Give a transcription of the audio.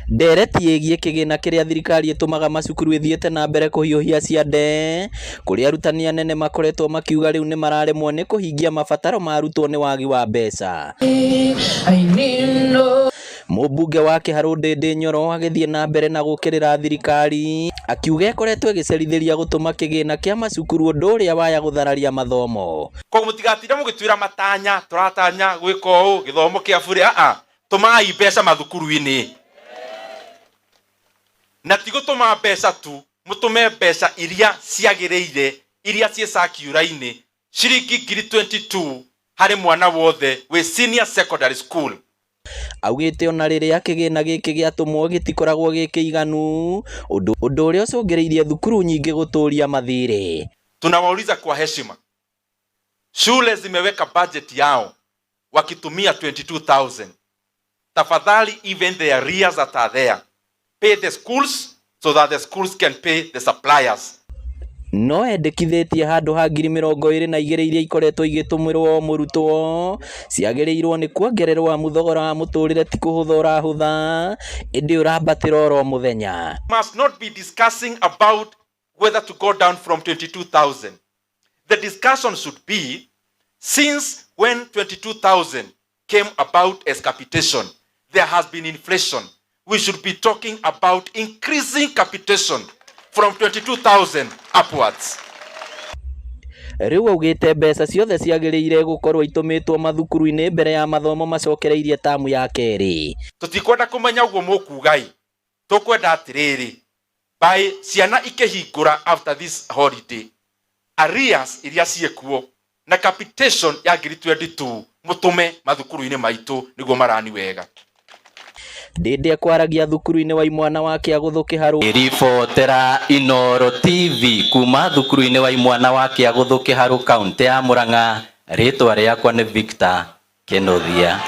Ndereti ĩgiĩ kĩgĩna kĩrĩa thirikari ĩtũmaga macukuru ĩthiĩte na mbere kũhiũhia ciande, kũrĩa arutani anene makoretwo makiuga rĩu nĩmararemwo nĩ kũhingia mabataro ma arutwo nĩ wagi wa mbeca. Mũmbunge wa Kĩharũ Ndĩndĩ Nyoro agĩthiĩ na mbere na gũkĩrĩra thirikari akiuga ĩkoretwo ĩgĩcerithĩria gũtũma kĩgĩna kĩa macukuru ũndũ ũrĩa waya gũthararia mathomo. Koguo mũtigatinde mũgĩtwĩra matanya, tũratanya gwĩka ũũ, gĩthomo kĩa bure, aa, tũmai mbeca mathukuru-inĩ. Na ti gũtũma mbeca tu, mũtũme mbeca iria ciagĩrĩire, iria ciĩ circular-inĩ, ciringi 22,000 harĩ mwana wothe wĩ senior secondary school. Augĩte ona rĩrĩa kĩgĩna gĩkĩ gĩatũmwo gĩtikoragwo gĩ kĩiganu, ũndũ ũrĩa ũcũngĩrĩirie thukuru nyingĩ gũtũria mathirĩ. Tunawauliza kwa heshima, shule zimeweka budget yao wakitumia 22,000. Tafadhali, even the arrears that are there, pay the schools so that the schools can pay the suppliers. No endekithĩtie handũ ha 22,000 iria ikoretwo igĩtũmĩrwo o mũrutwo ciagĩrĩirwo nĩ kuongererwo amu thogora wa mũtũrĩre ti kũhũtha ũrahũtha ĩndĩ ũrambatĩra oro mũthenya. Must not be discussing about whether to go down from 22,000. The discussion should be, since when 22,000 came about as capitation, there has been inflation. We should be talking about increasing capitation from 22,000 upwards. Rĩu augĩte mbeca ciothe ciagĩrĩire gũkorwo itũmĩtwo mathukuru-inĩ mbere ya mathomo macokereirie tamu ya kerĩ. Tũtikwenda kũmenya ũguo mũkugai, tũkwenda atĩrĩrĩ, by ciana ikĩhingũra after this holiday, arrears iria ciĩkuo na capitation ya 22,000 mũtũme mathukuru-inĩ maitũ nĩguo marani wega. Ndĩndĩ ekwaragia thukuru-inĩ wa imwana wa Kĩagũthũ Kĩharũ. Ribotera Inooro TV kuma thukuru-inĩ wa imwana wa Kĩagũthũ Kĩharũ, kaunti ya Murang'a, rĩtwa rĩakwa nĩ Victor Kĩnuthia.